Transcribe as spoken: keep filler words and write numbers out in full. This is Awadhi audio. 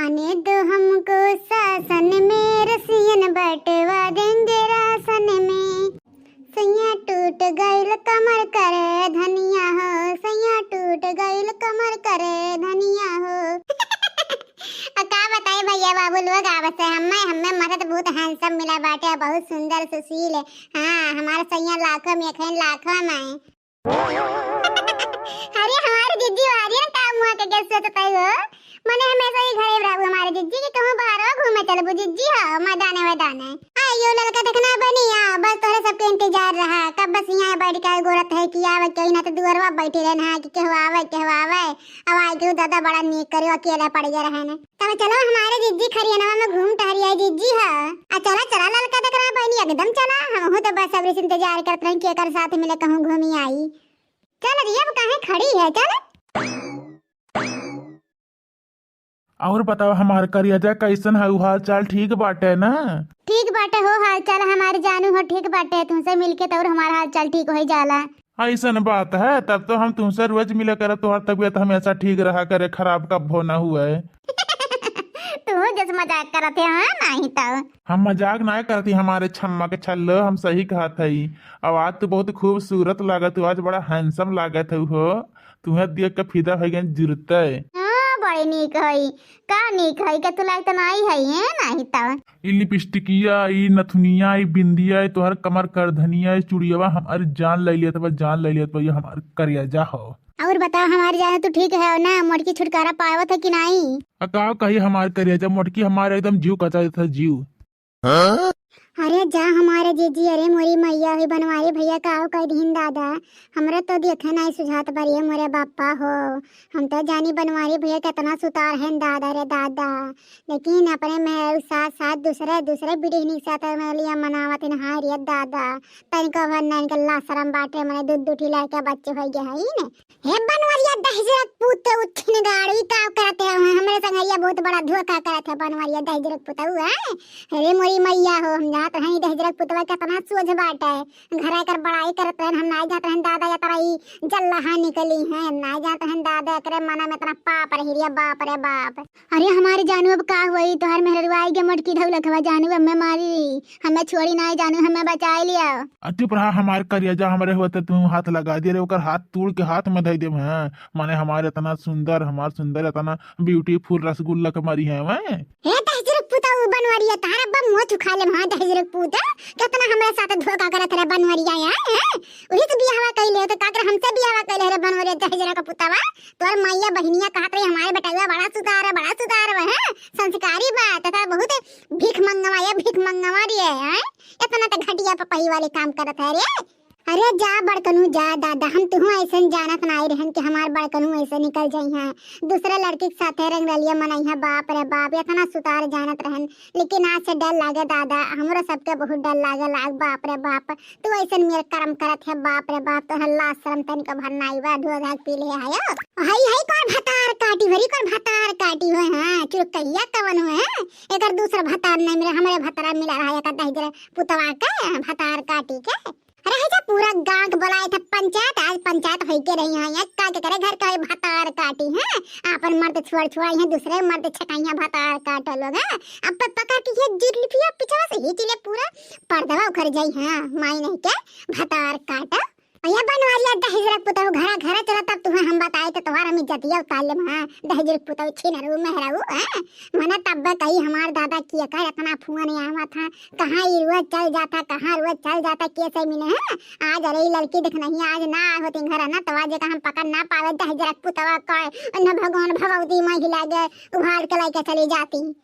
ने दो हमको शासन में, रसियन बंटवा देंगे राशन में। सैया टूट गइल कमर करे धनिया हो, सैया टूट गइल कमर करे धनिया हो। अब का बताई भैया बाबू लोग, आवत से हम्मे, हम्मे मरद बहुत handsome मिला बाटे, बहुत सुंदर सुशील है। हाँ, हमार सैया लाखों में एक है, लाखों में। अरे हमारे दीदी वारियन का मुआ के गैस सोचत है हो? मने हमेशा ही घरे रहबू हमारे जिज्जी के, कहूँ बाहर घूमे चलबू जिज्जी हो, मैदाने वैदाने। आ यो ललका देखना बनिया, बस तोहरे सबके इंतजार रहा, कब बस यहाँ बैठ के गोरत है कि आवे कोई ना तो दुअरवा बैठे रहना है कि केहू आवे, केहू आवे। अब आए केहू दादा बड़ा नीक करे, अकेले पड़ गए रहने। तब चलो हमारे जिज्जी खरियनवा में घूम टहरी आई जिज्जी हो। आ चला, चला ललका देखना बहनी, एकदम चला, हमहू तो बस अब इंतजार करत रही कि एकर साथ मिले कहूँ घूमी आई। चल रे, अब काहे खड़ी है, चल। और बताओ हमार करियाजा कैसन है, हाल चाल ठीक बाटे ना? ठीक बाटे हो, हाल चाल हमार जानू हो ठीक बाटे, तुमसे मिलके तो और हमार हाल चाल ठीक हो जाला। ऐसन बात है, तब तो हम तुमसे रोज मिला करब, तोहर तबीयत हमेशा ठीक रहा करे, खराब कब्बो ना हुए। तू जस मजाक करत है, हाँ, नहीं तो। हम मजाक ना करती हमारे छम्मा के छल्लो, हम सही कहत हई। अब आज तू बहुत खूबसूरत लागत हो, आज बड़ा handsome लागत हो, तुहें देख के फिदा हो गए जुरते। हाँ, बड़ी नीक हई। का नीक हई, के तू लायक तो नाई हई, हैं? नाई तो। ई लिपस्टिकिया, ई नथुनिया, ई बिंदिया, ई तोहर कमर करधनिया, ई चुड़ियावा हमार जान ले लियत बा, जान ले लियत बा, ये हमार करियाजा हो। और बताओ हमार जान, तू ठीक है ना? मोटकी छुटकारा पावत है कि नाई? आ का कही हमार करियाजा, मोटकी हमार एकदम जीव कचा देत है, जीव। अरे जा हमारे जीजी, अरे मोरी मैया हुई, बनवारी भैया का हो कह दीन दादा, हमरा तो देखे नाई सुझात बा रे मोरे बापा हो। हम तो जानी बनवारी भैया कितना सुतार है दादा रे दादा, लेकिन अपने मेहरारू साथ साथ दूसरे दूसरे बिरहिनी के साथ में लिया मनावत हैं, हाय रे दादा। तनिको भर ना इनके लाज शरम बाटे, मने दू दू ठी लड़के बच्चे हो गए हैं ने। हे बनवरिया दहिजरक पूत, उठिन गाड़ी का करते हो? हमरे संगैया बहुत बड़ा धोखा करत है बनवरिया दहिजरक पुतऊ है। अरे मोरी मैया हो, हम जात हैं दहिजरक पुतवा कितना सोझ बाटे। घर आकर बड़ाई करत रहन, हम नाई जात रहन दादा, या तरह ई जल्लाहा निकली हैं, हम नाई जात रहन दादा, एकरे मना में इतना पाप रही रे बाप रे बाप। अरे हमारे जानू, अब का हुई? तोहर मेहररुआ आई गे मोटकी ढौलकवा जानू, अब मैं मारी, हमें छोड़ी नाई जानू, हमें बचाई लिया। आ, चुप रहा हमार करियाजा, हमरे हुआ तो तू हाथ लगा दिया रे, ओकर हाथ तोड़ के हाथ में धई देब, हैं? माने हमार इतना सुंदर, हमार सुंदर इतना beautiful रसगुल्ला के मरी है वै। हे दहिजरक पुतऊ बनवरिया, तारा बम मुँह चुखा ले, हाँ दहिजरक पुत, कितना हमरे साथ धोखा करत रे बनवरिया, हैं? वही से बियाहवा कइले हो, तो का कर हमसे बियाहवा कइले रे बनवरिया दहिजरक पुतवा? तोर माइया बहिनिया कहत रही, "हमारे बेटवा बड़ा सुधार है, बड़ा सुधार है, हैं? संस्कारी बा, तथा बहुत भीख मंगवा, ये भीख मंगवा रही है, हैं? इतना तो घटिया पपही वाले काम करत है रे।" अरे जा बड़कनू जा दादा, हम तुहू ऐसन जानत नाई रहन कि हमार बड़कनू ऐसे निकल जाई हैं, दूसरे लड़की के साथे रंगरलिया मनई हैं। बाप रे बाप, इतना सुतार जानत रहन, लेकिन आज से डर लागे दादा, हमरो सबके बहुत डर लागे लाग। बाप रे बाप, तू ऐसन मेर करम करत है, बाप रे बाप, तोहर लाज शरम तनिको भर नाई बा, धुआ धाक पी ले आयो। हई, हई, कर भतार काटी, हरी कर भतार काटी हो, हाँ, चुरकैया कवन हो, हाँ? एकर दूसरा भतार नहीं मिला, हमरे भतारा मिला रहा, एकर दहिजर पुतवा के भतार काटी के। अरे, है जा पूरा गांव के बुलाए थे पंचायत, आज पंचायत होई के रही है, यहाँ का के करे घर का भतार काटी है, आपन मर्द छोड़ छोड़ यहाँ दूसरे मर्द छकाइया भतार काटो लोग, हाँ? अब प-, पकड़ के ये जुल्फिया पिछवा से ही चले पूरा पर्दवा उखड़ जाई, हाँ, माई नहीं के भतार काटो। अया बनवारिया दहिजरक पुतहु, घरा घरा चला, तब तुम्हें हम बताए तो तुम्हारा हम इज्जतिया उतार लेम, हाँ, दहिजरक पुतहु, छिनरू, मेहराऊ, हाँ। मने तब कही हमार दादा किया कर इतना फोन आवा था, कहाँ ई रोज चल जाता, कहाँ रोज चल जाता, कैसे मिले, हाँ। आज अरे ई लड़की देख नहीं, आज ना आए होती घर ना, तो आज का हम पकड़ ना पावे दहिजरक पुतवा का, न भगवान भगवती माँ हिला के उभार के लेके चली जाती।